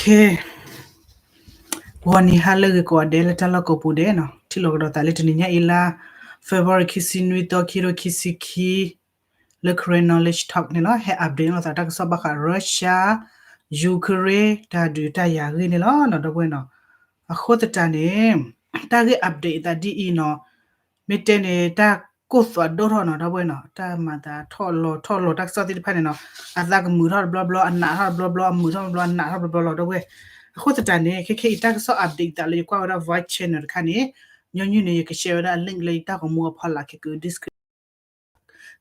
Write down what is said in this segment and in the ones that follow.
ဂီၤနံၤဟါလၢအဂ့ၤကိးဂၤဒဲး လၢတၢ်လီၢ်ကိးပူၤဒဲးနီၤ, ထံၣ်လိာ်ကဒီးသးလၢတနံၤညါအံၤလါ February ခံဆံနွံသီ ခံကထိခံဆံခံ လၢ Karen Knowledge Talk န့ၣ်လီၤ. ဟဲ update လိာ်သးတၢ်ကစီၣ်ဘၣ်ဃး Russia Ukraine တၢ်ဒုးတၢ်ယၤအဂ့ၢ်န့ၣ်လီၤနီၤ ဒီပုၢ်ဝဲၢ်နီၤ. အဃိသတးန့ၣ် တၢ်ဂ့ၢ် update အသးဒ်အံၤနီၤ, မ့ၢ်တဲန့ၣ် တၢ်ကိၢ်သွးဒိၣ်ထီၣ်နီၤ ဒီပုၢ်ဝဲၢ်နီၤ, တၢ်မၤသးထီၣ်လီၤထီၣ်လီၤ တၢ်ကစီၣ်သ့ၣ်တဖၣ်န့ၣ်နီၤ, အသးကမုာ်ထီၣ်တဘျီဘျီ အနးထီၣ်တဘျီဘျီ အမုာ်ထီၣ်တဘျီ အနးထီၣ်တဘျီဘျီ ဒီပုၢ်ဝဲၢ်. အဃိသတးန့ၣ် ခဲခဲအံၤတၢ်ကစီၣ် update သးလၢယကွၢ်ဝဲဒၣ် Voice Channel တခါန့ၣ်, ညီနုၢ်န့ၣ် ယက share ဝဲဒၣ် link လၢယတၢ်ဂီၤမူအဖီလာ်ခဲက description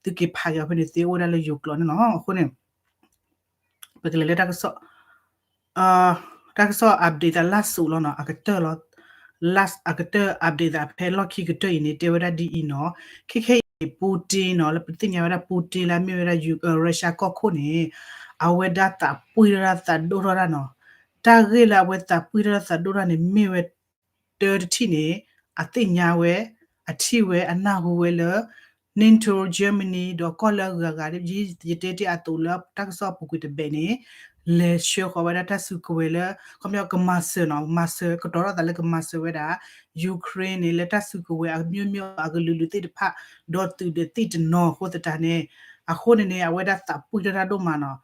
သုက့ၤဖးက့ၤအီၤဖဲန့ၣ်သ့ အိၣ်ဝဲဒၣ်လၢယိၤကျိာ်န့ၣ်လီၤ. အဃိန့ၣ် ပကလဲၤလၢတၢ်ကစီၣ် တၢ်ကစီၣ် update သးလၢ်ဆူၣ်လီၤနီၤ, အကတၢၢ်လီၤ, လၢ်အကတၢၢ် update သးဖဲလီၢ်ခံကတၢၢ်အံၤန့ၣ် တဲဝဲဒၣ်ဒ်အံၤနီၤ, ခဲခဲအံၤ Putin နီၤ လၢပသ့ၣ်ညါဝဲဒၣ် Putin လၢအမ့ၢ်ဝဲဒၣ် Russia ကီၢ်ခိၣ်န့ၣ် အဝဲဒၣ်သးပှံၢ်ထီၣ်တၢ်သးဒိၣ်ထီၣ်တၢ်နီၤ, တၢ်ဂ့ၢ်လၢအဝဲသးပှံၢ်ထီၣ်တၢ်သးဒိၣ်ထီၣ်န့ၣ် မ့ၢ်ဝဲ တၢတထံၣ်န့ၣ် အသ့ၣ်ညါဝဲ, အထံၣ်ဝဲ အနၢ်ဟူဝဲလၢ NATO Germany ဒီးကီၢ်လၢအဂၤဂၤ ယတဲတ့ၢ်အသိးလၢတၢ်ကစီၣ်အပူၤကွံာ်တဘ့ၣ်န့ၣ် လဲၤဆှၢဃီၤဝဲဒၣ်တၢ်စုကဝဲၤလၢ ခီပညီကမၤစၢၤနီၤ, မၤစၢၤ ကတီၤထီၣ်သးလၢကမၤစၢၤဝဲဒၣ် Ukraine န့ၣ် လၢတၢ်စုကဝဲၤအမျိုးမျိုး အကလုာ်လုာ်သ့ၣ်တဖၣ် ဒီးသုးဒီးသ့ၣ်တနီၤအဃိသတးန့ၣ်, အဃိန့ၣ်န့ၣ် အဝဲဒၣ်သးပှံၢ်ထီၣ်တၢ်ဒိၣ်မးနီၤ.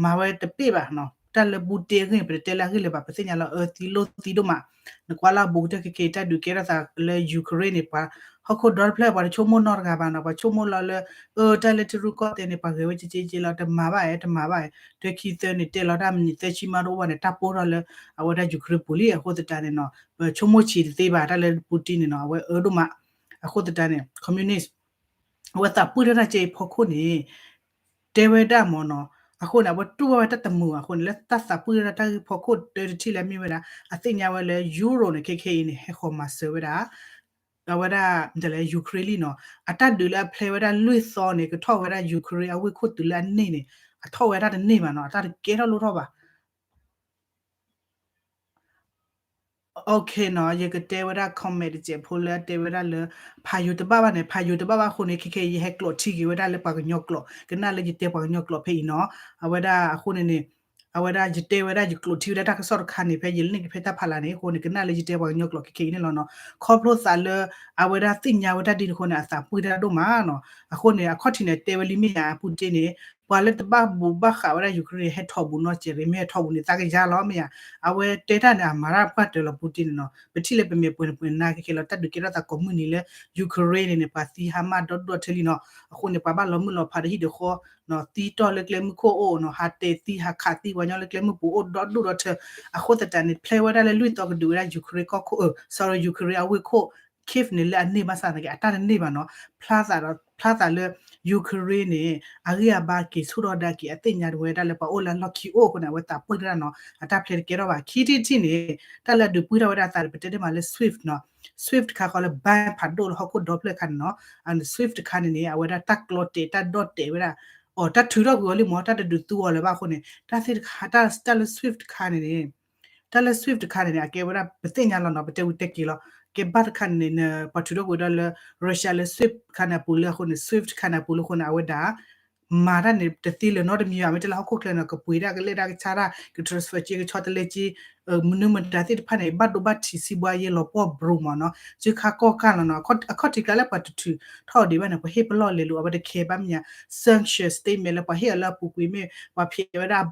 မၤဝဲတပ့ၢ်ဘၣ်နီၤ, တၢ်လၢ Putin အဂ့ၢ်န့ၣ် ပတတဲလၢအဂ့ၢ်လၢၤဘၣ် ပသ့ၣ်ညါလီၤ အၢသံလိၣ်သံဒိၣ်မး, နကွၢ်လၢအဘူးကတၢၢ်ခဲခဲအံၤ တၢ်ဒုးကဲထီၣ်သးလၢ Ukraine န့ၣ် ပှၤဟီၣ်ခိၣ်ဒီတဖျၢၣ် ပှၤတဆိကမိၣ်နီတဂၤဘၣ်နီၤ, ပှၤဆိကမိၣ်လီၤလၢ အၢ တၢ်လၢထံရူၢ်ကီၢ်သဲးန့ၣ် ပှၤဂဲၤဝဲက့က့က့လီၤ တမၤဘၣ်ဧါ တမၤဘၣ်ဧါ, တခံသၢန့ၣ် တဲလီၤတၢ်မနုၤသၢဆံမးတအိၣ်ဘၣ်န့ၣ် တၢ်ပိၢ်ထီၣ်လၢ အဝဲဒၣ် Ukraine ပူၤလံ အဃိသတးန့ၣ်နီၤ, ပဆိကမိၣ်ဆံးတသ့ဘၣ် တၢ်လၢ Putin န့ၣ်နီၤ အဝဲအၢဒိၣ်မး, အဃိသတးန့ၣ် communist အဝဲသးပှံၢ်ထီၣ်တၢ်ကဲအံၤဖီခိၣ်န့ၣ် တဲဝဲဒၣ်မ့ၢ်နီၤ, အဃိန့ၣ် အဝဲတူၢ်ဘၣ်ဝဲတၢ်တမုာ်အဃိန့ၣ် လၢတၢ်သးပှံၢ်ထီၣ်တၢ်ဂ့ၢ်ဖီခိၣ်တၢတထံၣ်လၢအမ့ၢ်ဝဲဒၣ် အသ့ၣ်ညါဝဲလၢ Europe န့ၣ် ခဲခဲအံၤန့ၣ် ဟဲဃီၤမၤစၢၤဝဲဒၣ် အဝဲဒၣ် Ukraine လံနီၤ, အတၢ်ဒုးလၢအဖျဲဝဲဒၣ်လွံၢ်သီန့ၣ် ကထီၣ်ဝဲဒၣ် Ukraine အဝ့ၢ်ခိၣ်တုၤလၢအန့ၢ်န့ၣ် အထီၣ်ဝဲဒၣ်တန့ၢ်ဘၣ်နီၤ, အတၢ်တကဲထီၣ်လိၣ်ထီၣ်ဘၣ် OK နီၤ, ယကတဲဝဲဒၣ် comment တစဲးဖိလၢအတဲဝဲဒၣ်လၢ ဖးယိၤတဘၣ်ဘၣ်န့ၣ်, ဖးယိၤတဘၣ်ဘၣ်အဃိန့ၣ် ခဲခဲအံၤ ယဟဲကျိးထံက့ၤဝဲဒၣ်လၢပှၤကညီကျိာ်, ကနၣ်လၢယတဲပှၤကညီကျိာ်ဖဲအံၤနီၤ, အဝဲဒၣ်အဃိန့ၣ်န့ၣ် အဝဲဒၣ်ယတဲဝဲဒၣ်ယကျိာ်ထံဝဲဒၣ်တၢ်ကစီၣ်တခါန့ၣ် ဖဲယလ့ၣ်က့ၤဖဲတၢ်ဖးလၢ်န့ၣ် အဃိန့ၣ် ကနၣ်လၢယတဲပှၤကညီကျိာ်ခဲခဲအံၤန့ၣ်လီၤနီၤ, ခီဖျိသးလၢ အဝဲဒၣ်သ့ၣ်ညါဝဲတၢ်ဒ်န့ၣ်အဃိန့ၣ် အသးပှံၢ်တၢ်ဒိၣ်မးနီၤ, အဃိန့ၣ် အခီၣ်ထံးန့ၣ် တဲဝဲလံမ့ၢ်ယၤ Putin န့ၣ် ပှၤလၢတဘၣ်ဘူးဘၣ်ဃးဝဲဒၣ် Ukraine န့ၣ် ဟဲထီၣ်ဘူးနီတစဲးရ့ၣ်, မ့ၢ်ဟဲထီၣ်ဘူးန့ၣ် သးကယါလီၤမ့ၢ်ယၤ, အဝဲတဲတၢ်န့ၣ် အမၤတၢ်ပှၢ်တၢၢ်လီၤ Putin န့ၣ်နီၤ, ပထံၣ်လၢပမဲာ်ပှဲၤန့ၣ်ပှဲၤနါခဲခဲလီၤ တၢ်ဒုးကဲထီၣ်သးကိးမုၢ်နံၤလၢ Ukraine န့ၣ်န့ၣ် ပှၤသံဟါမၢ်ဒီဒူၣ်ဒီထၢလံနီၤ, အဃိန့ၣ် ပှၤဘၣ်လီၤမုၢ်လီၤဖးဒီးဟံၣ်ဒီးဃီ သံတီၢ်လၢကျဲမုၢ်ခိၣ်အိၣ်နီၤ, ဟးတဲသံဟးခးသံပှၤကညီလၢကျဲမုၢ်ပူၤအိၣ်ဒီဒူၣ်ဒီထၢ, အဃိသတးန့ၣ် ဖျဲဝဲဒၣ်လၢလွံၢ်သီကဒုးဝဲဒၣ် Ukraine ကီၢ်ခိၣ် sorry Ukraine အဝ့ၢ်ခိၣ် Kyiv န့ၣ်လၢအန့ၢ်ဘၣ်ဆၣ်သနာ်က့ အတၢ်တန့ၢ်ဘၣ်နီၤ, ဖျါသးဒီး ဖျါသးလၢ Ukraine န့ၣ် အဂံၢ်အဘါက့ၤဆူၣ်ထီၣ်ဒၣ်က့ၤ အသ့ၣ်ညါတဝဲဒၣ်လၢပှၤအိၣ်လၢအလီၢ်ခံအိၣ်အဃိန့ၣ် အဝဲသးပှံၢ်တၢ်နီၤ, အတၢ်ဖျဲးတကဲထီၣ်ဘၣ် ခံထံၣ်တထံၣ်န့ၣ် တၢ်လၢအဒုးပှံၢ်ထီၣ်ဝဲဒၣ်အသးန့ၣ် ပတဲတ့ၢ်မးလၢ SWIFT နီၤ, SWIFT တခါဃီလၢ bank ဖးဒိၣ်လၢဟီၣ်ခိၣ်ဒီဖျၢၣ်အခါန့ၣ်နီၤ, အ SWIFT တခါန့ၣ်န့ၣ် အဝဲဒၣ်တၢ်ကျီတဲာ်တၢ်ဒီၣ်တဲာ်ဝဲဒၣ် အီၤ တၢ်ထုးထီၣ်ကွံာ်အီၤလံမး တၢ်တဒုးသူအီၤလၢၤဘၣ်အဃိန့ၣ် တၢ်သ့ၣ်တခါ တၢ်လၢ SWIFT တခါန့ၣ်န့ၣ် တၢ်လၢ SWIFT တခါန့ၣ်န့ၣ် အကဲဝဲဒၣ်ပသ့ၣ်ညါလီၤနီၤ ပတဲဝံၤတဲက့ၤလီၤ, ကဲဘၣ်တခါန့ၣ်န့ၣ် ပှၤထုးထီၣ်ကွံာ်ဝဲဒၣ်လၢ Russia လၢ SWIFT တခါန့ၣ်အပူၤလၢအဃိန့ၣ် SWIFT တခါန့ၣ်အပူၤလၢအဃိန့ၣ် အဝဲဒၣ် မၤတၢ်န့ၣ် တသ့လၢၤနီတမံၤဘၣ်, မ့ၢ်တဲလၢဟီၣ်ခိၣ်ချၢန့ၣ် ကပှ့ၤဒၣ်ကလဲၢ်ဒၣ်ကဆါတၢ် က transfer က့ကဆီတလဲက့ မနုၤမတၤသ့ၣ်တဖၣ်န့ၣ် ဘၣ်ဒိဘၣ်ထံးစံးဘှါယဲလီၤပှီၢ်ဘြူၤမးနီၤ, စုခါကီၢ်ကၢ်လီၤနီၤ, အခီၣ်ထံးကျါလၢပှၤတထုးထီၣ်ဒံးဘၣ်န့ၣ် ပှၤဟ့ၣ်ပလီၢ်လဲၤလိာ် အဝဲတခဲဘၣ်မ့ၢ်ဧါ, sanction statement လၢပှၤဟ့ၣ်အီၤလၢအပူၤကွံာ်မ့ၢ် ပှၤဖျဲးဝဲဒၣ်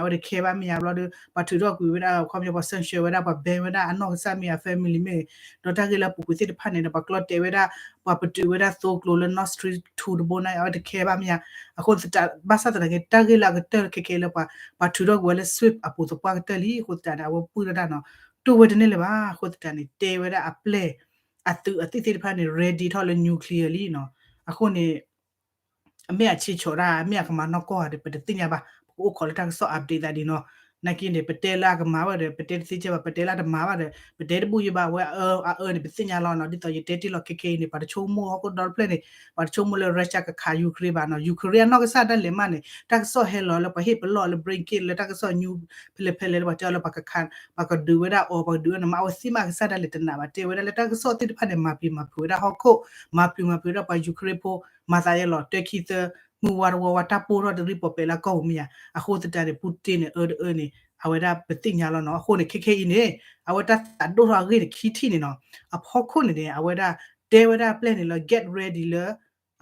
အဝဲတခဲဘၣ်မ့ၢ်ဧါဘျီဒီး ပှၤထုးထီၣ်ကွံာ်ဝဲဒၣ် ခီပညီပှၤ sanction ဝဲဒၣ် ပှၤ ban ဝဲဒၣ်အနီၢ်ကစၢ်မ့ၢ်ဧါ family မ့ၢ် ဒီးတၢ်ဂ့ၢ်လၢအပူၤကွံာ်သ့ၣ်တဖၣ်န့ၣ်ဒီး ပှၤကျီတဲာ်ဝဲဒၣ် ပှၤပတုာ်ဝဲဒၣ်သိကျိၤလၢ Nord Stream two တဘိန့ၣ် အဝဲတခဲဘၣ်မ့ၢ်ဧါ, အဃိသတး ဘၣ်ဆၣ်သနာ်က့ တၢ်ဂ့ၢ်လၢအကတၢၢ်ခဲခဲလၢပှၤ ပှၤထုးထီၣ်ကွံာ်ဝဲလၢ SWIFT အပူၤသပှၢ်ကတၢၢ်လံ အဃိသတးန့ၣ် အဝဲပှံၢ်ထီၣ်တၢ်နီၤ တူၢ်ဝဲတန့ၢ်လၢၤဘၣ် အဃိသတးန့ၣ် တဲဝဲဒၣ်အပျဲၢ် အသုးအသံၣ်သ့ၣ်တဖၣ်န့ၣ် ready ထီၣ်လၢ nuclear လံနီၤ, အဃိန့ၣ် အမ့ၢ်အဆံးဆီးတၢ် အမ့ၢ်အကမၤနီၢ်ကီၢ်ဧါဒီး ပတသ့ၣ်ညါဘၣ်, ပကအိၣ်ခိးလၢတၢ်ကစီၣ် update သးဒ်နီၤ, နာ်က့န့ၣ် ပတဲလၢအကမၤဘၣ်ဒီး ပတဲတသ့ကဲဘၣ်, ပတဲလၢအတမၤဘၣ်ဒီး ပတဲတဘူၣ်ယဘၣ်, အဝဲအအၢအအၢန့ၣ် ပသ့ၣ်ညါလီၤနီၤ, ဒ်သိးယတဲတ့ၢ်လီၤခဲခဲအံၤန့ၣ် ပှၤတဆိကမိၣ်ဟီၣ်ခိၣ်ဒီတဖျၢၣ်န့ၣ် ပှၤတဆိကမိၣ်လၢ Russia ကခး Ukraine ဘၣ်နီၤ, Ukraine အနီၢ်ကစၢ်ဒၣ်လဲာ်မးန့ၣ် တၢ်ကစီၣ်ဟဲလီၤလၢပှၤဟ့ၣ်ပလီၢ်လၢ blanket လၢတၢ်ကစီၣ် news ဖဲလဲၣ်ဖဲလဲၣ်လၢပှၤတဲအီၤလၢပှၤကခး ပှၤကဒုးဝဲဒၣ်အီၤ ပှၤကဒုးဝဲန့ၣ်မး အဝဲသ့ၣ်မးအကစၢ်ဒၣ်လဲာ်တနာ်ဘၣ်, တဲဝဲဒၣ်လၢတၢ်ကစီၣ်သ့ၣ်တဖၣ်န့ၣ် မၤပျံၤမၤဖုးဝဲဒၣ်ဟီၣ်ခိၣ်, မၤပျံၤမၤဖုးဝဲဒၣ်ပှၤ Ukraine ဖိ, မၤသးယဲလီၤ တၢ်ခံသၢ မုၢ်ဝါတဝီဝါ တၢ်ပိၢ်ထီၣ်တရံးပီၣ်ပဲးလၢကီၢ်ပူၤမ့ၢ်ဧါ, အဃိသတးန့ၣ် Putin န့ၣ် အၢတအၢန့ၣ် အဝဲဒၣ်ပသ့ၣ်ညါလီၤနီၤ. အဃိန့ၣ် ခဲခဲအံၤန့ၣ် အဝဲတၢ်သးဒိၣ်ထီၣ်အဂ့ၢ်န့ၣ် ခံထံၣ်န့ၣ်နီၤ. အဖီခိၣ်န့ၣ်န့ၣ် အဝဲဒၣ်တဲဝဲဒၣ်အပျဲၢ်န့ၣ်လၢ get ready လၢ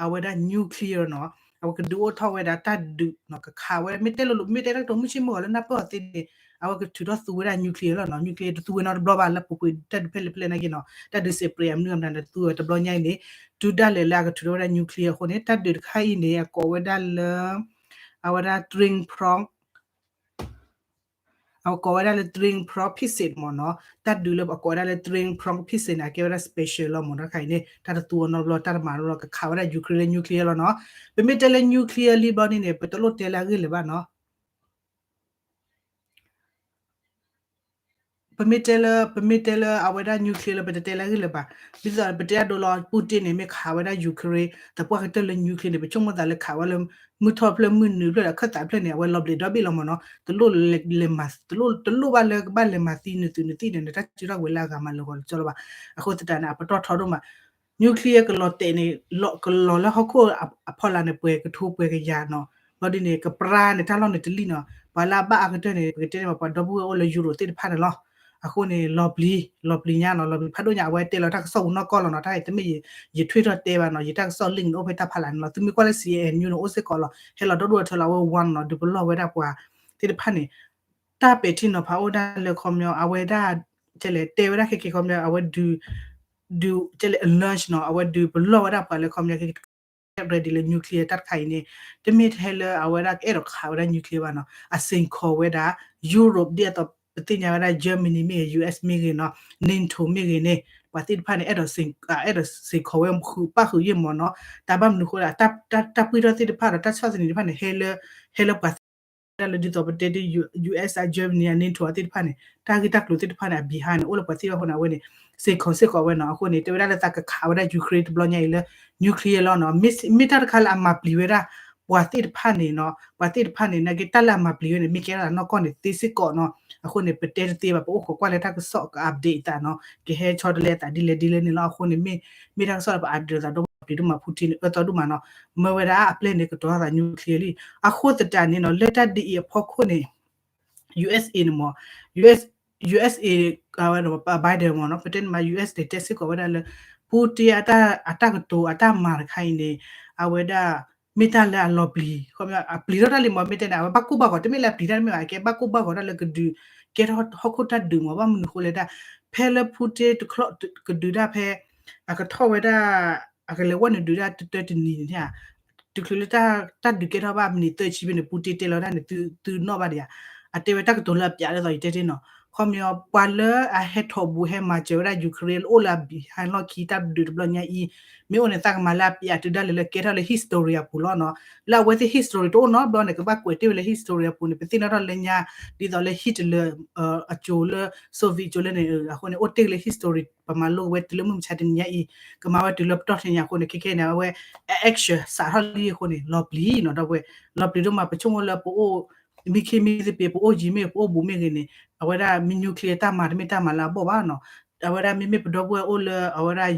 အဝဲဒၣ် nuclear နီၤ. အဝဲကဒုးအိၣ်ထီၣ်ဝဲဒၣ်တၢ်ဒုးနီၤ ကခးဝဲ မ့ၢ်တဲလိၤလိၤ မ့ၢ်တဲတၢ်ကတိၤမုၢ်ဆ့ၣ်မုၢ်ဂီၤလၢနၢ်ပၢၢ်အီၤသ့န့ၣ် အဝဲကထုးထီၣ်သူဝဲဒၣ် nuclear လီၤနီၤ. nuclear တသူဝဲနီတဘျီဘၣ် လၢပူၤကွံာ်တၢ်ဒုးဖဲလဲၣ်ဖဲလဲၣ်နာ်က့နီၤ. တၢ်ဒုးစဲးပြဲးအမနုၤအမတၤန့ၣ် တသူဝဲတဘျီညါအံၤန့ၣ် တုၤဒၣ်လဲာ်လၢအကထုးထီၣ်ဝဲဒၣ် nuclear အဃိန့ၣ် တၢ်ဒုးတခါအံၤန့ၣ် အကိးဝဲဒၣ်လၢ အဝဲဒၣ် three prong အဝဲကိးဝဲဒၣ်လၢ three prong pistol မ့ၢ်နီၤ. တၢ်ဒုးလၢအကိးဝဲဒၣ်လၢ three prong pistol န့ၣ် အကဲဝဲဒၣ် special လီၤမ့ၢ်နီၤ. တခါအံၤန့ၣ် တၢ်တသူအီၤနီတဘျီ တၢ်တမၤနီတဘျီ ကခးဝဲဒၣ် Ukraine လၢ nuclear လီၤနီၤ. ပမ့ၢ်တဲလၢ nuclear လံဘျီန့ၣ်န့ၣ် ပတလိၣ်တဲလၢအဂ့ၢ်လၢၤဘၣ်နီၤ. ပမ့ၢ်တဲလၢ ပမ့ၢ်တဲလၢအဝဲဒၣ် nuclear လၢ ပတတဲလၢအဂ့ၢ်လၢၤဘၣ်. ဒ်သိးပတဲအဒိလီၤ Putin န့ၣ် မ့ၢ်ခးဝဲဒၣ် Ukraine သပှၢ်ကတၢၢ်လၢ nuclear န့ၣ် ပဆိကမိၣ်သးလၢခးဝဲလၢ မုၢ်ထီၣ်ဖျၢၣ်မုၢ်နုာ်ဖျၢၣ်ဒီးခၢၣ်သးဖျၢၣ်န့ၣ် အဝဲလီၤဘျံးဒီဘ့ၣ်လီၤမ့ၢ်နီၤ. တလိၣ်လဲၤမၤ တလိၣ် တလိၣ်ဘၣ်လၢကဘၣ်လဲၤမၤသံနုာ်သုးနုာ်သံၣ်န့ၣ် နတၢ်စုထီၣ်ဝဲလၢအဂၤမၤလၢာ်ဂီၤလၢာ်ကၠီလီၤဘၣ်. အဃိသတးန့ၣ် အပတီၢ်ထီဒိၣ်မး nuclear ကလီၤတဲာ်န့ၣ် ကလီၤလၢဟီၣ်ခိၣ်အဖီလာ်န့ၣ် ပှဲၤကထိပှဲၤကယၤနီၤ. ဘျီဒ်န့ၣ် ကပြါန့ၣ် တၢ်လီၢ်န့ၣ်တလံၣ်နီၤ. ပှၤလၢအဘၣ်အါကတၢၢ်န့ၣ် ပကတဲန့ၣ် ပှၤဒီပုၢ်ဝဲၢ်အိၣ်လၢ Europe သ့ၣ်တဖၣ်န့ၣ်လီၤ. အဃိန့ၣ် လီၤပျံၤ လီၤပျံၤညါနီၤ လီၤပျံၤဖးဒိၣ်ညါ အဝဲတဲလီၤတၢ်ကစီၣ်ပူၤနီၢ်ကီၢ်လီၤနီၤ. တၢ်အံၤတမ့ၢ်ယထွံၣ်ထီၣ်တဲဘၣ်နီၤ ယတၢ်ကစီၣ် link န့ၣ် အိၣ်ဖဲတၢ်ဖီလာ်န့ၣ်လီၤ. သုမ့ၢ်ကွၢ်လၢ C N N News န့ၣ် အိၣ်စ့ၢ်ကီးလီၤ. ဟဲလီၤဒီဒူၣ်အထၢလီၤ အဝဲ one နီၤ ဒုးပလီၢ်ဝဲဒၣ်ပှၤသ့ၣ်တဖၣ်န့ၣ် တၢ်ပဲာ်ထံနီၤဖးအိၣ်ဒၣ်လၢခီပညီ အဝဲဒၣ် ကဲလဲၣ် တဲဝဲဒၣ်ခဲကဲခီပညီ အဝဲဒုး ဒုး ကဲလဲၣ် alert နီၤ အဝဲဒုးပလီၢ်ဝဲဒၣ်ပှၤလၢခီပညီ ready လၢ nuclear တၢ်တခါအံၤန့ၣ် တမ့ၢ်ထဲလၢအဝဲဒၣ်ကအဲၣ်ဒိးခးဝဲဒၣ် nuclear ဘၣ်နီၤ အစ့ၢ်ကီးဝဲဒၣ် Europe ဒ်အသိး ပသ့ၣ်ညါဝဲဒၣ် Germany မ့ၢ်ဂ့ၤ U S မ့ၢ်ဂ့ၤနီၤ NATO မ့ၢ်ဂ့ၤန့ၣ် ပှၤသ့ၣ်တဖၣ်န့ၣ် အဲၣ်ဒိးစ့ၢ်ကီးဝဲဃုာ်ပၣ်ဃုာ်ယဲၢ်မ့ၢ်နီၤ တၢ်ဘၣ်မနုၤဃိလဲၣ် တၢ်ပှံၢ်ထီၣ်သ့ၣ်တဖၣ်ဒီး တၢ်ဆီၣ်သနံးတဖၣ်န့ၣ် ဟဲလၢ ဟဲလၢပှၤသ့ၣ်တဖၣ်လၢဒ်သိးပတဲဒ် U S အ Germany အ NATO အသ့ၣ်တဖၣ်န့ၣ် တၢ်ဂ့ၢ်တၢ်ကျိၤသ့ၣ်တဖၣ်န့ၣ် အ behind န့ၣ် အိၣ်လၢပှၤသ့ၣ်တဖၣ်အဃိန့ၣ် အဝဲန့ၣ် စ့ၢ်ကီးစ့ၢ်ကီးဝဲနီၤ အဃိန့ၣ် တဲဝဲဒၣ်လၢသးကခးဝဲဒၣ် Ukraine တဘျီညါအံၤလၢ nuclear လီၤနီၤ မ့ၢ်တၢ်တခါလၢအမၤပျံၤဝဲဒၣ် ပှၤသ့ၣ်တဖၣ်န့ၣ်နီၤ ပှၤသ့ၣ်တဖၣ်န့ၣ် နာ်က့တၢ်လၢအမၤပျံၤဝဲန့ၣ် မ့ၢ်ကဲထီၣ်သးနီၢ်ကီၢ်န့ၣ်သ့စ့ၢ်ကီးနီၤ အဃိန့ၣ် ပတဲတသ့ဘၣ် ပအိၣ်ခိးကွၢ်လၢတၢ်ကစီၣ်က update အသးနီၤ ကဟဲဆီတလဲအသးဒ်လဲၣ်ဒ်လဲၣ်န့ၣ်လီၤ အဃိန့ၣ် မ့ၢ် မ့ၢ်တၢ်ကစီၣ်လၢပ update ဒိၣ်မး Putin န့ၣ် အၢသီဒိၣ်မးနီၤ မၢဝဲဒၣ်အပျဲၢ်န့ၣ် ကတီၤသး nuclear လံ အဃိသတးန့ၣ်နီၤ လၢတၢ်ဒ်အံၤအဖီခိၣ်န့ၣ် U S A န့ၣ်မ့ၢ် U S U S A အဝဲ Biden မ့ၢ်နီၤ ပတဲန့ၣ်မး U S န့ၣ် တဲစ့ၢ်ကီးဝဲဒၣ်လၢ Putin အတၢ်ကတိၤအတၢ်မၤတခါအံၤန့ၣ် အဝဲဒၣ် မ့ၢ်တၢ်လၢအလီၤပျံၤ ခီပညီ အပျံၤထီၣ်တၢ်လံမ့ၢ် မ့ၢ်တဲန့ၣ် အဝဲဘၣ်ကိၢ်ဘၣ်ဂီၤ တမ့ၢ်လၢအပျံၤတၢ်တမ့ၢ်ဘၣ် အကဲဘၣ်ကိၢ်ဘၣ်ဂီၤတၢ်လၢကဒုး ကဲထီၣ်ဟီၣ်ခိၣ်တၢ်ဒုးမ့ၢ် ဘၣ်မနုၤဃိလဲၣ်ဒၣ် ဖဲလၢ Putin တချီၣ် ကဒုးဒၣ်ဖဲ အကထီၣ်ဝဲဒၣ် အကလဲၤဝဲနုာ်ဒုးဒၣ်တတၢတနံၤန့ၣ် တချုးလၢတၢ်ဒုးကဲထီၣ်ဘၣ်မံးနံးသၢဆံဖဲန့ၣ် Putin တဲလီၤဒၣ်န့ၣ် သုနီၣ်ဘၣ်ဒံးဧါ အတဲဝဲတၢ်ကတိၤလၢအပျးဒ်သိးယတဲတ့ၢ်နီၤ ခီပညီ ပှၤလၢအဟဲထီၣ်ဘူးဟဲမၤစၢၤဝဲဒၣ် Ukraine လၢအိၣ်လၢအ behind လီၢ်ခံတၢ်ဒုးတဘျီညါအံၤ မ့ၢ်အိၣ်န့ၣ် သးကမၤလၢအပျးတုၤဒၣ်လဲာ်လၢကဲထီၣ်လၢ history အပူၤလီၤနီၤ လၢအဝဲသ့ၣ် history တအိၣ်နီတဘျီန့ၣ် ကဘၣ်ကွဲးတ့ၢ်ဝဲလၢ history အပူၤန့ၣ် ပသ့ၣ်နီၣ်ထီၣ်လၢညါ ဒ်သိးလၢ Hitler အစိၤလၢ Soviet အစိၤလၢန့ၣ် အဃိန့ၣ် အိၣ်တ့ၢ်လၢ history ပမၤလိဝဲတုၤလၢမုၢ်မဆါတနံၤညါအံၤ ကမၤဝဲတုၤလၢပတီၢ်ထီညါအဃိန့ၣ် ခဲခဲန့ၣ် အဝဲ action စးထီၣ်လံအဃိန့ၣ် လီၤပျံၤနီၤ ဒီပုၢ်ဝဲၢ် လီၤပျံၤဒိၣ်မး ပဆိကမိၣ်လၢပအိၣ် မ့ၢ်ခ့မ့ၢ်သပ့ၤ ပအိၣ်ယံၤမ့ၢ် ပအိၣ်ဘူးမ့ၢ်ဂ့ၤန့ၣ် အဝဲဒၣ်မ့ၢ် nuclear တၢ်မၤတမ့ၢ်တၢ်မၤလၢအဘီၣ်ဘၣ်နီၤ အဝဲဒၣ်မ့မ့ၢ်ပဒီပုၢ်ဝဲၢ်အိၣ်လၢ အဝဲဒၣ်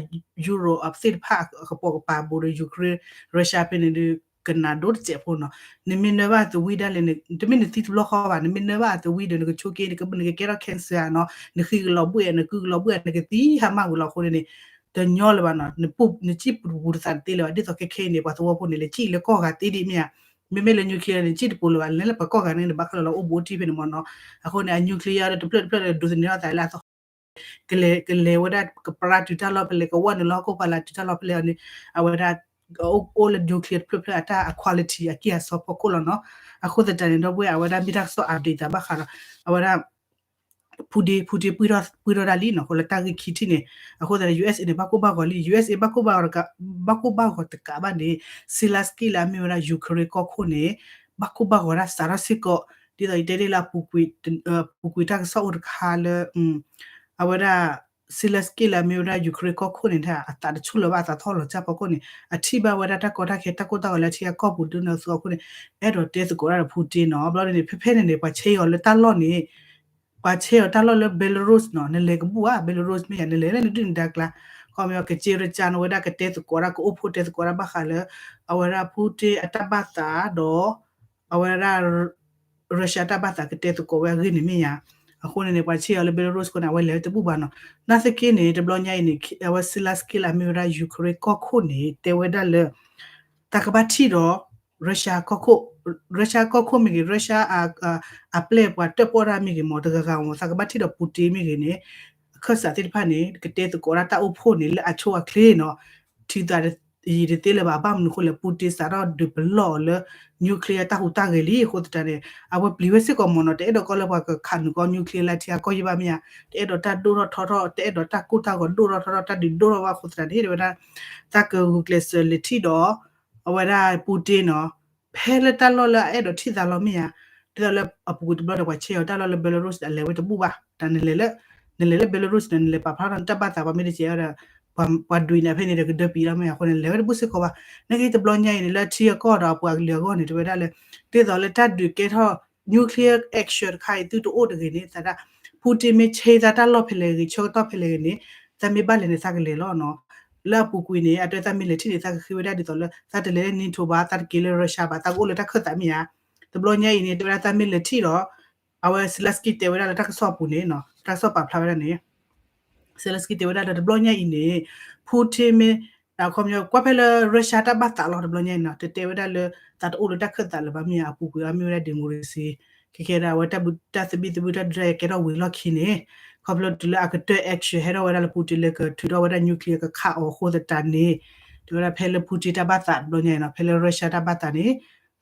Europe အသ့ၣ်တဖၣ်အကပိာ်ကပၤဘူးဒီး Ukraine Russia ဖဲန့ၣ်ဒုး ကနၣ်ဒိတစဲးဖိနီၤ နမ့ၢ်နၢဘၣ်အသဝံဒၣ်လဲာ်န့ၣ် တမ့ၢ်နသံတဘျီဃီဘၣ် နမ့ၢ်နၢဘၣ်အသဝံဒီး နကဆိက့ နကကဲထီၣ် cancer နီၤ နဃံကလီၤဘှံး နကုကလီၤဘှံး နကသံဟးမၢ်ဝံၤလီၤအဃိန့ၣ်န့ၣ် တညီလၢၤဘၣ်နီၤ နစံၣ်ပူၤတသးတသ့လၢၤဘၣ် ဒ်သိးခဲခဲအံၤန့ၣ် ပှၤသဝီဖိန့ၣ် လဲၤစံၣ်လၢကီၢ်ဂၤသ့ဒ်မ့ၢ်ဧါ မ့မ့ၢ်လၢ nuclear န့ၣ် စံၣ်တပူၤလၢၤဘၣ် လဲၤလၢပှၤကီၢ်ဂၤန့ၣ် ဘၣ်ဃးလၢလီၤအိၣ်ဘူးအိၣ်တံၢ်ဖဲန့ၣ်မ့ၢ်နီၤ အဃိန့ၣ် အ nuclear တဖျၢၣ်တဖျၢၣ်ဒီး ဒိးသန့ၤထီၣ်သးလၢအသီ ကလဲၤ ကလဲၤဝဲဒၣ် ကပြါတုၤတၢ်လီၢ်ဖဲလဲၣ် ကဝီၢ်နုာ်လီၢ်ဟီၣ်ခိၣ်ဖီလာ်တုၤတၢ်လီၢ်ဖဲလဲၣ်န့ၣ် အဝဲဒၣ် အိၣ်လၢ nuclear တဖျၢၣ်ဖျၢၣ်အတၢ်အ quality အကံၢ်အစီဖီခိၣ်လီၤနီၤ အဃိသတးန့ၣ် ဒီပုၢ်ဝဲၢ် အဝဲဒၣ်မ့ၢ်တၢ်ကစီၣ် update သးဘၣ်ဃးဒီး အဝဲဒၣ် Putin Putin ပှံၢ်ထီၣ် ပှံၢ်ထီၣ်ဒၣ်လံနီၤ အဃိလၢတၢ်ဂ့ၢ်ခံထံၣ်န့ၣ် အဃိသတးန့ၣ် U S A န့ၣ် ဘၣ်ကိၢ်ဘၣ်ဂီၤလံ U S A ဘၣ်ကိၢ်ဘၣ်ဂီၤတကး ဘၣ်ကိၢ်ဘၣ်ဂီၤတကးဘၣ်န့ၣ် Zelensky လၢအမ့ၢ်ဝဲဒၣ် Ukraine ကီၢ်ခိၣ်န့ၣ် ဘၣ်ကိၢ်ဘၣ်ဂီၤဒၣ်စးထီၣ်စ့ၢ်ကီး ဒ်သိးယတဲဒ်လၢအပူၤကွံာ် ပူၤကွံာ်တၢ်ကစီၣ်အိၣ်တခါလၢ အဝဲဒၣ် Zelensky လၢအမ့ၢ်ဝဲဒၣ် Ukraine ကီၢ်ခိၣ်န့ၣ် အသးတဆူၣ်လၢၤဘၣ် အသးထီၣ်လီၤစၢ်ဖီခိၣ်န့ၣ် အထံၣ်ဘၣ်ဝဲဒၣ်တၢ်ကီတၢ်ခဲ တၢ်ကိၢ်တၢ်ဂီၤလၢအထံအကီၢ်ပူၤဒ်န့ၣ်အသိးအဃိန့ၣ် အဲၣ်ဒိးတဲသကိးတၢ်ဒီး Putin နီၤ ဘျီန့ၣ် ဖဲဖဲန့ၣ်န့ၣ် ပှၤဆဲးအီၤလၢတၢ်လီၢ်န့ၣ် ပှၤဆဲးအီၤတၢ်လီၢ်လၢ Belarus နီၤ နလဲၤကဘူၣ်ဧါ Belarus မ့ၢ်ယၤ နလဲၤလၢနဒုၣ်နဒါကျါ ခီပညီ ကစ့ရကၢနဝဲဒၣ် ကတဲသကိးတၢ် ကအိၣ်ဖှိၣ်တဲသကိးတၢ်ဘၣ်ဃးလၢ အဝဲဒၣ် Putin အတၢ်ဘၣ်သးဒီး အဝဲဒၣ် Russia တၢ်ဘၣ်သးကတဲသကိးဝဲအဂ့ၢ်န့ၣ်မ့ၢ်ဧါ. အဃိန့ၣ်န့ၣ် ပှၤဆ့ၣ်အီၤလၢ Belarus အဃိန့ၣ် အဝဲလဲၤဝဲတဘူၣ်ဘၣ်နီၤ. နာ်သက့န့ၣ် တဘျီညါအံၤန့ၣ် အဝဲ Zelensky လၢအမ့ၢ်ဝဲဒၣ် Ukraine ကီၢ်ခိၣ်န့ၣ် တဲဝဲဒၣ်လၢ သးကဘၣ်ထံၣ်ဒီး Russia ကီၢ်ခိၣ်, Russia ကီၢ်ခိၣ်မ့ၢ်ဂ့ၤ Russia အပျဲၢ်ပှၤတၢၣ်ပီၣ်တၢ်မ့ၢ်ဂ့ၤ မ့ၢ်တဂၤဂၤမ့ၢ် သးကဘၣ်ထံၣ်ဒီး Putin မ့ၢ်ဂ့ၤန့ၣ် အခၢၣ်စးသ့ၣ်တဖၣ်န့ၣ် ကတဲသကိးဒၣ်တၢ်အိၣ်ဖှိၣ်န့ၣ် လၢအဆိအချ့နီၤ. ထံသး ယံာ်တသ့လၢၤဘၣ် ဘၣ်မနုၤအဃိလဲၣ် Putin စးထီၣ်ဒုးပလီၢ်အီၤလၢ nuclear တၢ်ဟူးတၢ်ဂဲၤလံ အဃိသတးန့ၣ် အဝဲပျံၤဝဲစ့ၢ်ကီးမ့ၢ်နီၤ တအဲၣ်ဒိးကီလၢပှၤကခးနုာ်ကီ nuclear လၢထံအကီၢ်ယံၣ်ဘၣ်မ့ၢ်ဧါ, တအဲၣ်ဒိးတၢ်ဒိၣ်ထီၣ်ထီထီၣ် တအဲၣ်ဒိးတၢ်ကိၢ်တၢ်ဂီၤဒိၣ်ထီၣ်ထီထီၣ် တၢ်ဒုးဒိၣ်ထီၣ်ဘၣ်အဃိသတးန့ၣ် တဲဝဲဒၣ် သးကဂုာ်ကျဲးစၢးလဲၤထံၣ်ဒီး အဝဲဒၣ် Putin နီၤ ဖဲလၢတၢ်လီၢ်လၢအအဲၣ်ဒိးထံၣ်သးလီၤမ့ၢ်ဧါ, ဒ်သိးလၢအပူၤကွံာ်တဘျီဒီးပှၤဆ့ၣ်အီၤတၢ်လီၢ်လၢ Belarus အလဲၤဝဲတဘူၣ်ဘၣ်, တၢ်နလဲၤလၢ နလဲၤလၢ Belarus န့ၣ် နလဲၤပာ်ဖျါထီၣ်နတၢ်ဘၣ်သး ပှၤမ့ၢ်တကဲဒီး ပှၤဒွံးန့ၣ်ဖဲန့ၣ်ဒီးကဒၢပံၤလီၤမ့ၢ်ဧါ, အဃိန့ၣ် လဲၤဝဲတဘူၣ်စ့ၢ်ကီးဘၣ်. နာ်က့တဘျီညါအံၤန့ၣ် လၢထံအကီၢ်ဒီးအပှၤကလုာ်အဂီၢ်န့ၣ် တဲဝဲဒၣ်လၢ ဒ်သိးလၢတၢ်ဒုးကဲထီၣ် nuclear action တခါအံၤသုတအိၣ်တဂ့ၤန့ၣ် သးဒၣ် Putin မ့ၢ်ဆ့သးတၢ်လီၢ်ဖဲလဲၣ်ဂ့ၤ ဆၢကတီၢ်ဖဲလဲၣ်ဂ့ၤန့ၣ် သးမ့ၢ်ဘၣ်လဲၤန့ၣ် သးကလဲၤလီၤနီၤ. လၢအပူၤကွံာ်န့ၣ် အတဲသးမ့ၢ်လဲၤထံၣ်န့ၣ် သးကဃ့ဝဲဒၣ်ဒ်သိးလၢ သးတလဲၤလၢ NATO ဘၣ်, သးတက့ၤလၢ Russia ဘၣ်, သးကအိၣ်လၢတၢ်ခၢၣ်သးမ့ၢ်ဧါ. တဘျီညါအံၤန့ၣ် တဲဝဲဒၣ်သးမ့ၢ်လဲၤထံၣ်ဒီး အဝဲ Zelensky တဲဝဲဒၣ်လၢတၢ်ကစီၣ်အပူၤန့ၣ်နီၤ တၢ်ကစီၣ်ပာ်ဖျါဝဲဒၣ်န့ၣ် Zelensky တဲဝဲဒၣ်လၢတဘျီညါအံၤန့ၣ် Putin မ့ၢ် အခီပညီ ကွၢ်ဖဲလၢ Russia တၢ်ဘၣ်သးလီၤ တဘျီညါအံၤနီၤ တတဲဝဲဒၣ်လၢ သးတအိၣ်လၢတၢ်ခၢၣ်သးလၢၤဘၣ်မ့ၢ်ဧါ, အပူၤကွံာ်အမ့ၢ်ဝဲဒၣ် democracy ခဲခဲဒၣ် အဝဲတၢ်ဘု တၢ်သဘံၣ်သဘုၣ် တၢ်ဒုးတၢ်ယၤကဲထီၣ်ဝံၤလီၢ်ခံန့ၣ် ခီဖျိတုၤလၢအကတၢၢ် action ဟဲထီၣ်ဝဲဒၣ်လၢ Putin လၢကထုးထီၣ်ဝဲဒၣ် nuclear ကခးအီၤအဃိသတးန့ၣ် တဲဝဲဒၣ်ဖဲလၢ Putin တၢ်ဘၣ်သးတဘျီညါအံၤနီၤ ဖဲလၢ Russia တၢ်ဘၣ်သးန့ၣ်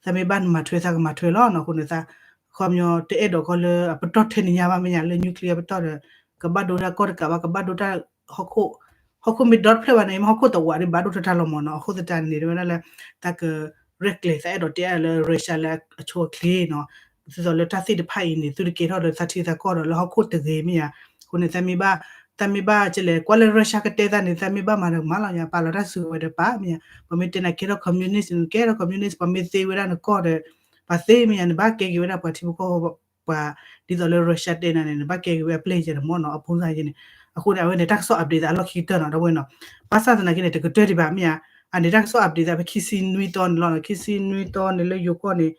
သးမ့ၢ်ဘၣ်မၤထွဲ သးကမၤထွဲလီၤနီၤ. အဃိန့ၣ်သး အခီပညီ တအဲၣ်ဒိးကီလၢအပတီၢ်ထဲန့ၣ်ညါဘၣ်မ့ၢ်ဧါ, လၢ nuclear ပတီၢ်ဒီး ကဘၣ်ဒိတၢ်ကီၢ်တကးဘၣ် ကဘၣ်ဒိတၢ်ဟီၣ်ခိၣ်, ဟီၣ်ခိၣ်မ့ၢ်ဒီတဖျၢၣ်ဘၣ်န့ၣ် မ့ၢ်ဟီၣ်ခိၣ်တဝးဒီး ဘၣ်ဒိတၢ်တၢ်လီၤမ့ၢ်နီၤ. အဃိသတးန့ၣ် တဲဝဲဒၣ်လၢ သးကရဲၣ်ကျဲၤ သးအဲၣ်ဒိးတဲအါလၢ Russia လၢအဆိအချ့နီၤ. ဒ်သိးလၢတၢ်သ့ၣ်တဖၣ်အံၤန့ၣ် သုတကဲထီၣ်လၢသးထံသးကီၢ်ဒီး လၢဟီၣ်ခိၣ်တဂ့ၤမ့ၢ်ဧါ. အဃိန့ၣ် သးမ့ၢ်ဘၣ် သးမ့ၢ်ဘၣ်ကလဲၣ် ကွၢ်လၢ Russia ကတဲသးန့ၣ် သးမ့ၢ်ဘၣ်မၤဒီးကမၤလီၤညါ, ပာ်လီၤတၢ်စုကဝဲၤဒီးပာ်မ့ၢ်ဧါ. ပှၤမ့ၢ်တဲနၤကဲထီၣ် communist န့ၣ် နကဲထီၣ် communist, ပှၤမ့ၢ်သ့ဝဲဒၣ်နကီၢ်ဒီး ပှၤသ့မ့ၢ်ဧါ, နဘၣ်ကဲက့ၤဝဲဒၣ်ပှၤထံဖိကီၢ်ဖိ ပှၤ ဒ်သိးလၢ Russia တဲနၤန့ၣ် နဘၣ်ကဲက့ၤဝဲအပျဲၢ်ယဲၢ်တမီၢ်နီၤ, အဖိသၣ်ယဲၢ်န့ၣ်. အဃိန့ၣ် အဝဲန့ၣ် တၢ်ကစီၣ် update သးအလီၢ်ခံကတၢၢ်နီၤ ဒီပုၢ်ဝဲၢ်နီၤ. ဘၣ်ဆၣ်သနာ်က့န့ၣ် တကတၢၢ်ဒံးဘၣ်မ့ၢ်ဧါ. အန့ၣ် တၢ်ကစီၣ် update သးဖဲခံဆံနွံသီန့ၣ်လီၤနီၤ, ခံဆံနွံသီန့ၣ်လၢယိၤကီၢ်န့ၣ်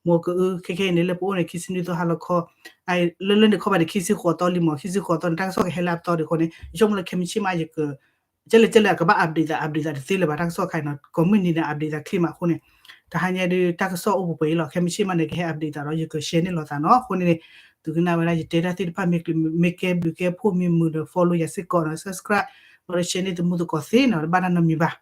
မိၢ်ကအု ခဲခဲအံၤန့ၣ်လၢပအိၣ်န့ၣ် ခံဆံနွံသီဟါလီၤခီ, လၢလၢန့ၣ်ခီဘၣ်န့ၣ် ခံဆံဃိးသီလံမီၢ်, ခံဆံဃိးသီန့ၣ် တၢ်ကစီၣ်ကဟဲလၢအပတီၢ်ဒံးအဃိန့ၣ် ယဆိကမိၣ်လၢခဲမုၢ်ဆ့ၣ်မး ယက ကဲလၢကဲလၢအကဘၣ် update သး update သးတသ့လၢၤဘၣ် တၢ်ကစီၣ်ခါအံၤနီၤ, ကိးမုၢ်နံၤန့ၣ် update သးချ့မးအဃိန့ၣ်, တဟါညါဒုး တၢ်ကစီၣ်အိၣ်ပှဲၤပှဲၤအံၤလီၤ, ခဲမုၢ်ဆ့ၣ်မးန့ၣ် ကဟဲ update သးဒီး ယက share န့ၢ်လိာ်သးနီၤ. အဃိန့ၣ်န့ၣ် သုကနၣ်ဝဲဒၣ် ယတဲတၢ်သ့ၣ်တဖၣ်မ့ၢ်ကလုာ်မ့ၢ်ကဲဘျုးကဲဖှိၣ်မ့ၢ်မုာ်ဒီး follow ယၤစ့ၢ်ကီးနီၤ, subscribe ဒီး share န့ၢ်သမူသကိးသ့နီၤ, တဘၣ်တၢ်နီတမံၤဘၣ်.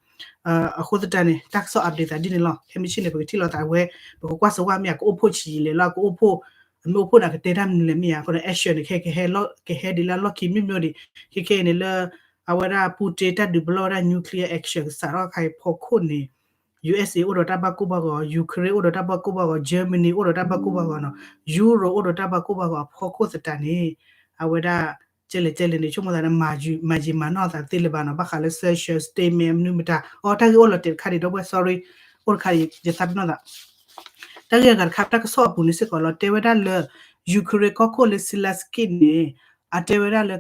အဃိသတးန့ၣ် တၢ်ကစီၣ် update သးဒ်န့ၣ်လီၤ. ခဲမုၢ်ဆ့ၣ်န့ၣ် ပကထံၣ်လိာ်သးဝဲ ပကကွၢ်စၢၤဝဲမ့ၢ်ဧါ, ကအိၣ်ဖှိၣ်ဆံးယံာ်လဲၣ်လီၤ, ကအိၣ်ဖှိၣ် အမ့ၢ်အိၣ်ဖှိၣ်န့ၣ် ကတဲတၢ်မနုၤလဲၣ်မ့ၢ်ဧါ, အဃိန့ၣ် action န့ၣ် ခဲကဟဲလီၤ ကဟဲဒ်လၢအလီၢ်ခံမ့ၢ်မ့ၢ်ဒံး, ခဲခဲအံၤန့ၣ်လၢ အဝဲဒၣ် Putin တၢ်ဒုးပလီၢ်ဝဲဒၣ် nuclear action ကစးထီၣ်ခါအံၤဖီခိၣ်န့ၣ် USA အိၣ်ဒီးတၢ်ဘၣ်ကိၢ်ဘၣ်ဂီၤ, Ukraine အိၣ်ဒီးတၢ်ဘၣ်ကိၢ်ဘၣ်ဂီၤ, Germany အိၣ်ဒီးတၢ်ဘၣ်ကိၢ်ဘၣ်ဂီၤနီၤ, Europe အိၣ်ဒီးတၢ်ဘၣ်ကိၢ်ဘၣ်ဂီၤအဖီခိၣ်သတးန့ၣ် အဝဲဒၣ် ကဲလဲၣ်ကဲလဲၣ်န့ၣ် ဆိကမိၣ်သးန့ၣ် မၤယံာ်မၤနီၢ်သးသ့လၢၤဘၣ်နီၤ, ဘၣ်ဃးလၢ sanction statement မနုၤမတၤ, အီ တၢ်ဂ့ၢ်အိၣ်လီၤတဲာ်တခါဒံး ဒီပုၢ်ဝဲၢ် sorry, အိၣ်တခါဒံး ယသးပ့ၤနီၣ်သး တၢ်ဂ့ၢ်အဂၤတခါ တၢ်ကစီၣ်အပူၤန့ၣ်စ့ၢ်ကီးလီၤ, တဲဝဲဒၣ်လၢ Ukraine ကီၢ်ခိၣ်လၢ Zelensky န့ၣ် အတဲဝဲဒၣ်လၢ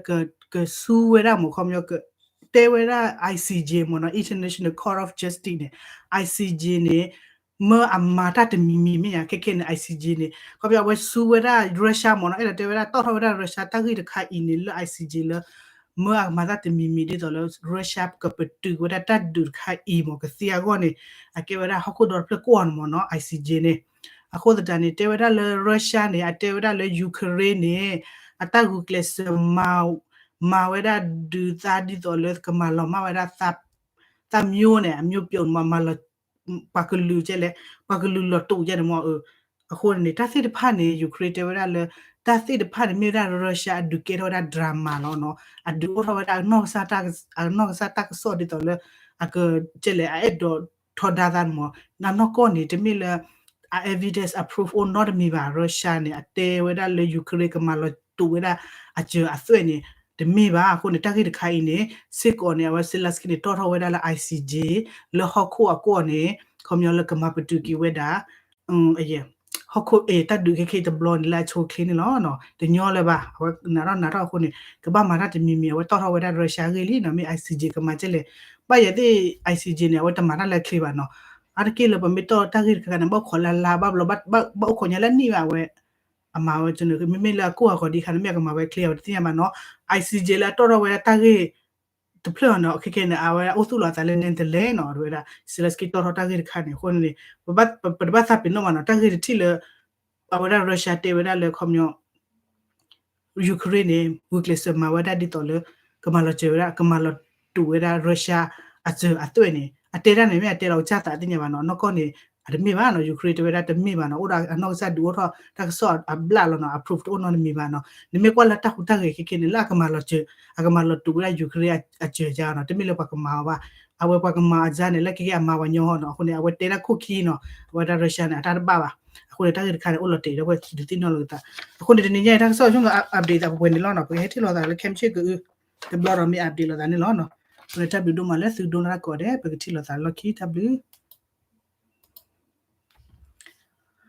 ကဆူဝဲဒၣ်မ့ၢ်ခီပညီ တဲဝဲဒၣ် ICJ မ့ၢ်နီၤ, International Court of Justice န့ၣ်, ICJ န့ၣ် မၢအမၤတၢ်တမံၤမံၤမ့ၢ်ဧါ, ခဲခဲန့ၣ် ICJ န့ၣ် ခီပညီ အဝဲဆူဝဲဒၣ် Russia မ့ၢ်နီၤ, အဲၣ်ဒိးတဲဝဲဒၣ် တီၣ်ထီၣ်ဝဲဒၣ် Russia တၢ်ဂ့ၢ်တခါအံၤန့ၣ် လၢ ICJ လၢ မၢအမၤတၢ်တမံၤမံၤဒ်သိးလၢ Russia ကပတုာ်ဝဲဒၣ်တၢ်ဒုးတခါအံၤမ့ၢ် ကသ့အဂီၢ်န့ၣ် အကဲဝဲဒၣ်ဟီၣ်ခိၣ်ဒီတဖျၢၣ်ကိးဂၤန့ၣ်မ့ၢ်နီၤ, ICJ န့ၣ်. အဃိသတးန့ၣ် တဲဝဲဒၣ်လၢ Russia န့ၣ် အတဲဝဲဒၣ်လၢ Ukraine န့ၣ် အတၢ်ဂုာ်ကျဲးစၢး မၤဝဲဒၣ်ဒုးသးဒ်သိးလၢကမၤလီၤမၢ်ဝဲဒၣ် သးမျိုးန့ၣ် အမျိုးပြုတ်န့ၣ်မ့ၢ် မၤလီၤ ပှၤကလုာ်ကဲလဲၣ်, ပှၤကလုာ်လီၤတူာ်ကဲန့ၣ်မ့ၢ် အဃိန့ၣ် တၢ်သ့ၣ်တဖၣ်န့ၣ် Ukraine တဲဝဲဒၣ်လၢ တၢ်သ့ၣ်တဖၣ်န့ၣ် မ့ၢ်ဝဲဒၣ် Russia အဒုးကဲထီၣ်ဝဲဒၣ် drama လီၤနီၤ, အဒုးအိၣ်ထီၣ်ဝဲဒၣ် အနီၢ်ကစၢ်တၢ်ကစီၣ်ဒ်သိးလၢ အက ကဲလဲၣ် အအဲၣ်ဒိးထီဒါသးန့ၣ်မ့ၢ် နနီၢ်ကီၢ်န့ၣ် တမ့ၢ်လၢ အ evidence အ proof အိၣ်နီတမံၤဘၣ်, Russia န့ၣ် အတဲဝဲဒၣ်လၢ Ukraine ကမၤလီၤတူာ်ဝဲဒၣ်အစၢၤအသွဲၣ်န့ၣ် တမ့ၢ်ဘၣ်. အဃိန့ၣ် တၢ်ဂ့ၢ်တခါအံၤန့ၣ် စ့ၢ်ကီးန့ၣ် အဝဲ Zelensky န့ၣ် တီၣ်ထီၣ်ဝဲဒၣ်လၢ ICJ လၢဟီၣ်ခိၣ်အကီၢ်န့ၣ် ခီပညီလၢကမၤပတုာ်က့ၤဝဲဒၣ် ဟီၣ်ခိၣ် တၢ်ဒုးခဲခဲအံၤတဘျီန့ၣ် လၢအဆိအချ့န့ၣ်လီၤ. တညီလၢၤဘၣ်, အဝဲနးထီၣ်နးထီၣ်အဃိန့ၣ် ကဘၣ်မၤတၢ်တမံၤမံၤ အဝဲတီၣ်ထီၣ်ဝဲဒၣ် Russia အဂ့ၢ်လံနီၤ, မ့ၢ် ICJ ကမၤကဲလဲၣ်, ဘၣ်ယဲသ့ၣ် ICJ န့ၣ် အဝဲတမၤတၢ်လၢအချ့ဘၣ်နီၤ, အါတက့ၢ်လၢပမ့ၢ်တီၣ်တၢ်ဂ့ၢ်တခါခါန့ၣ် ဘၣ်အိၣ်ခိးလၢလါ ဘၣ်ဘျီ ဘၣ်အိၣ်ခိးညါလၢနံၣ်ဘၣ် အဝဲ အမၤဝဲကန့ၣ် မ့မ့ၢ်လၢအကိၢ်အဂီၤဒ်ခါန့ၣ် မ့ၢ်အကမၤဝဲ clear ဝဲတသ့ၣ်ညါဘၣ်နီၤ. ICJ လၢအတီၣ်ထီၣ်ဝဲဒၣ်တၢ်ဂ့ၢ်တဖျၢၣ်နီၤ ခဲခဲန့ၣ် အဝဲဒၣ်အိၣ်သူၣ်လီၤအသးလၢ Netherlands နီၤ ဝဲဒၣ် Zelenskyy တီၣ်ထီၣ်တၢ်ဂ့ၢ်တခါန့ၣ် အဃိန့ၣ် ပတဘၣ်သးပ့ၤနီၣ်ဘၣ်နီၤ တၢ်ဂ့ၢ်တထံၣ်လၢ အဝဲဒၣ် Russia တဲဝဲဒၣ်လၢခီပညီ Ukraine န့ၣ် ဂုာ်ကျဲးစၢးမၤဝဲဒၣ်ဒ်သိးလၢ ကမၤလီၤစၢၤဝဲဒၣ် ကမၤလီၤတူာ်ဝဲဒၣ် Russia အစၢၤအသွဲၣ်န့ၣ် အတဲဒၣ်န့ၣ် မ့ၢ်အတဲလီၤကစၢ်သးသ့ၣ်ညါဘၣ်နီၤ နီၢ်ကီၢ်န့ၣ် အတမ့ၢ်ဘၣ်နီၤ Ukraine တဲဝဲဒၣ်တမ့ၢ်ဘၣ်နီၤ အိၣ်ဒီးအနီၢ်ကစၢ်ဒုးအိၣ်ထီၣ်တၢ်ကစီၣ်အဘျၣ်လီၤနီၤ အ proof တအိၣ်နီတမံၤဘၣ်နီၤ နမ့ၢ်ကွၢ်လၢတၢ်ဟူးတၢ်ဂဲၤခဲခဲန့ၣ် လၢအကမၤလီၤစၢၤ အကမၤလီၤတူာ်ဝဲဒၣ် Ukraine အစၢၤကါနီၤ တမ့ၢ်လၢပှၤကမၤအီၤဘၣ် အဝဲပှၤကမၤအီၤကါန့ၣ် လၢကကဲအမၤဝဲညီဟီနီၤ အဃိန့ၣ် အဝဲတဲဒၣ်ခိၣ်ခံနီၤ အဝဲဒၣ် Russia န့ၣ် အတၢ်တဘၣ်ဘၣ် အဃိန့ၣ် တၢ်ဂ့ၢ်တခါန့ၣ် အိၣ်လီၤတဲာ်ဒီးပှဲၤခံဒုးသ့ၣ်နီၣ်လိာ်သး အဃိန့ၣ် တနံၤညါအံၤ တၢ်ကစီၣ်ဆိကမိၣ် update သးပှဲၤပှဲၤန့ၣ်လီၤနီၤ ပကဟဲထံၣ်လိာ်သးလၢခဲမုၢ်ဆ့ၣ်ကအု တဘျီဒီးမ့ၢ် update လိာ်သးန့ၣ်လီၤနီၤ အဃိန့ၣ် တၢ်ဘျုးဒိၣ်မးလၢသုဒိကနၣ်တၢ်ကိးဂၤဒဲး ပကထံၣ်လိာ်သးလီၢ်ခံ တၢ်ဘျုး